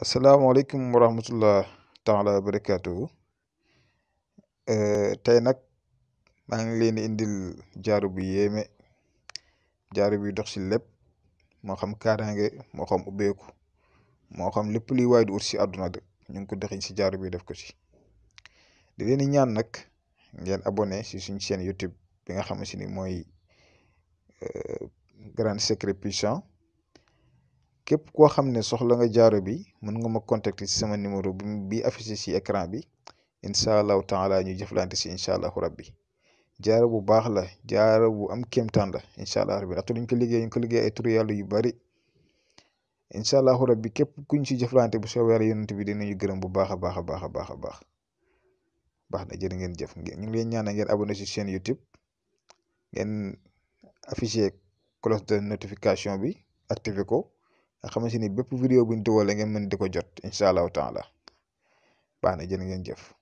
asalaamaaleykum wa rahmatullah taala wa barakaatuhu. Tey nag maa ngi leen di indil jaaru bu yéeme, jaaru bi dox si lépp, moo xam kaaraange, moo xam ubbeeku, moo xam lépp luy waay di ut si àdduna de ñu ngi ko dëxiñ si jaaru bi def ko si. di leen di ñaan nag ngeen abonné si suñ chaîne YouTube bi nga xam si ni mooy Grand Secret Puissant. képp koo xam ne soxla nga jaaro bi mën nga ma contacter ci sama numéro bi affiché si écran bi, incha allahu taala ñu jëflante si incha allahu rabbi. jaaro bu baax la, jaaro bu am kéemtaan la incha allah rabbi, ndaxte duñ ko liggéey ñu ko liggéey ay turu yàlla yu bari. incha allahu rabbi képp kuñ si jëflante bu soobee yàlla yonent bi dinañu gërëm bu baax a baax a baax a baax a baax. baax na, jërë ngeen jëf. ñu ngi leen ñaanal ngeen abonné si chaîne YouTube, ngeen affiché cloche de notification bi, activé ko, nga xamante ni bépp vidéo buñ dugalee ngeen mën di ko jot incha allahu taala. baax na, jërë ngeen jëf.